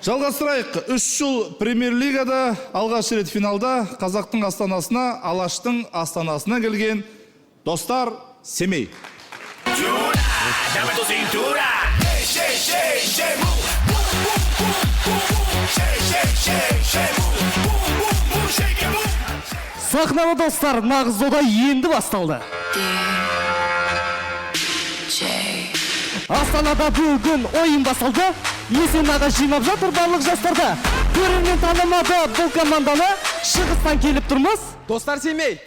Жалғастырайық. 3 жыл премьер-лигада алғаш рет финалда қазақтың астанасына, Алаштың астанасына келген «Достар Семей». Dame tu cintura. Shake, shake, shake, move. Boom, boom, boom, boom, boom. Shake, shake, shake, shake, move. Boom, boom, boom, shake it, move. Сахнада, достар, нағыз дода енді басталды. Астанада бүгін ойын басталды. Есен аға жинап жатыр барлық жастарды. Көрермен танымады бұл команданы. Шығыстан келіп тұрмыз. «Достар Семей».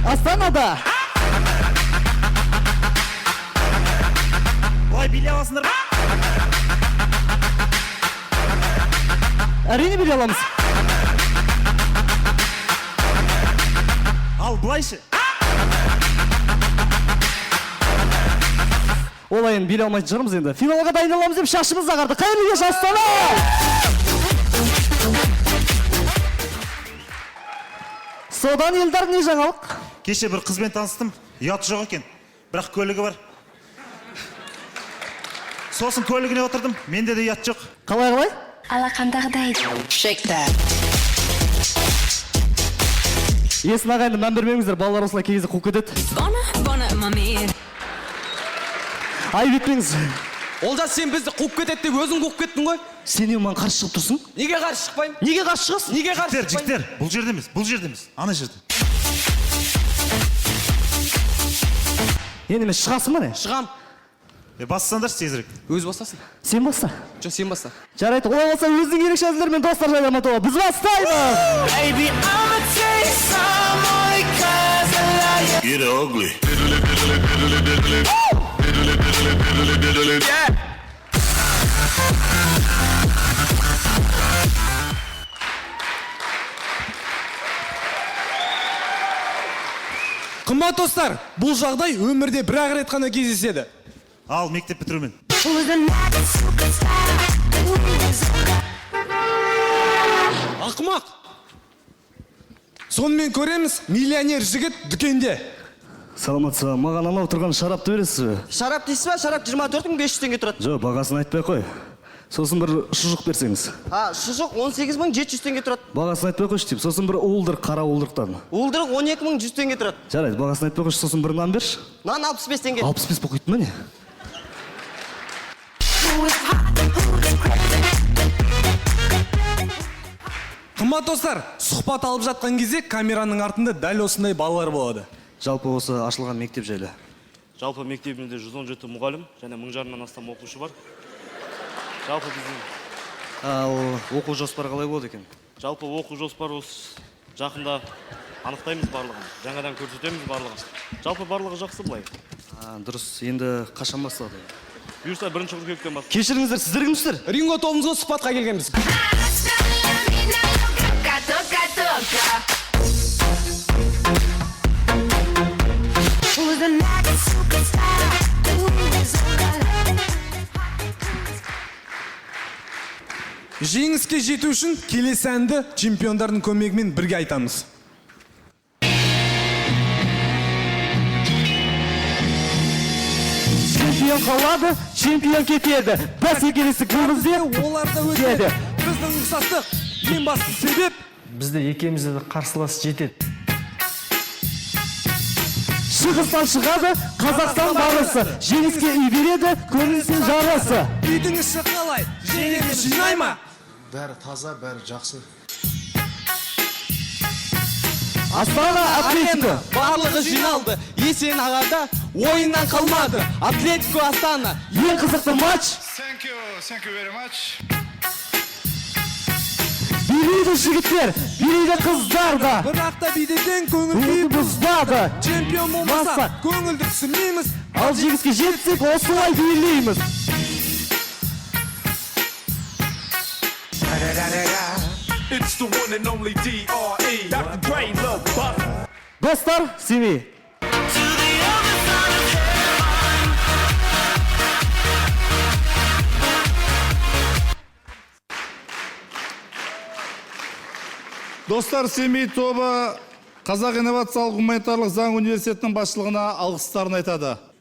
Астанада. Былай билей аласыңдар ма? Әрине, билей аламыз. Ал былайшы? Олай енді билей алмайтын шығармыз енді. Финалға дайындаламыз деп шашымыз ағарды. Қайырлы кеш, Астана! Содан, Елдар, не жаңалық? Кеше бір қызбен таныстым. Ұяты жоқ екен, бірақ көлігі бар. Сосын көлігіне отырдым, менде де ұят жоқ. Қалай, қалай? Алақандағыдай. Shake that. Есін аға, енді мән бермеңіздер, балалар осылай кей кезде қуып кетеді. Bona, bona, mami. Айып етпеңіз. Олжас, сен бізді қуып кетеді деп өзің қуып кеттің ғой. Сен не, маған қарсы шығып тұрсың? Неге қарсы шықпаймын? Неге қарсы шығасың? Неге қарсы Жігіттер, шықпаймын? жігіттер, бұл жерде емес, бұл жерде емес, ана жерде. Енді мен шығасың ба, не? Шығам. Е, бассаңдаршы тезірек. Өзі бастасын. Сен баста. Жоқ, сен баста. Жарайды, олай болса, өзінің ерекше әзілдерімен «Достар» жайдарман тобы. Біз бастаймыз. Baby, I'ma take some only 'cause I like Get ugly. Yeah. Қымбат достар, бұл жағдай өмірде бір ақ рет қана кездеседі. Ал мектеп бітірумен. Who's the next superstar? Who's Ақымақ. Сонымен, көреміз, миллионер жігіт дүкенде. Саламатсыз ба? Маған анау тұрған шарапты бересіз бе? Шарап дейсіз ба? Шарап 24 500 теңге тұрады. Жоқ, бағасын айтпай ақ қой. Сосын бір шұжық берсеңіз. А, шұжық 18 700 теңге тұрады. Бағасын айтпай ақ қойшы деймін. Сосын бір уылдырық, қара уылдырықтан. Уылдырық 12 100 теңге тұрады. Жарайды, бағасын айтпай ақ қойшы. Сосын бір нан берші. Нан 65 теңге. 65 болып кетті ма, не? Who is hot? Who is crazy? Қымбат достар, сұхбат алып жатқан кезде камераның артында дәл осындай балалар болады. Жалпы, осы ашылған мектеп жайлы. Жалпы, мектебімізде 117 мұғалім және 1500-нан астам оқушы бар. Жалпы, біздің Ал оқу жоспары қалай болады екен? Жалпы, оқу жоспары осы жақында анықтаймыз барлығын, жаңадан көрсетеміз барлығын. Жалпы, барлығы жақсы былай. А, дұрыс. Енді қашан басталады? Бұйырса, 1 қыркүйектен бастап. Кешіріңіздер, сіздер кімсіздер? Ринго тобымызға сұхбатқа келгенбіз. Hasta la vida loca, toca, toca. Who's the next superstar? Who is hot? Жеңіске жету үшін келесі әнді чемпиондардың көмегімен бірге айтамыз. Чемпион қалады, чемпион кетеді. Бәсекелестік бұл бізде. Олар да өтеді. Біздің ұқсастық ең басты себеп. Бізде екеумізде де қарсылас жетеді. Шығыстан шығады Қазақстан барысы. Жеңіске үй береді, көңілсіз жарасы. Үйдің іші қалай, жеңгені жинай ма? Бәрі таза, бәрі жақсы. Астана Атлетико. Барлығы жиналды. Есен ағада ойыннан қалмады. Атлетико Астана. Ең қызықты матч. Thank you, thank you very much. Билейді жігіттер, билейді қыздар да. Бірақ та бидеден көңіл күй Көңілді бұзбады. Чемпион болмаса, Маса. көңілді түсірмейміз. Ал жеңіске жетсек, осылай билейміз. It's the one and only D.R.E. Dr. Dre, Lil Buck. «Достар Семей». To the other side of heaven. «Достар Семей» тобы Қазақ инновациялық гуманитарлық заң университетінің басшылығына алғыстарын айтады.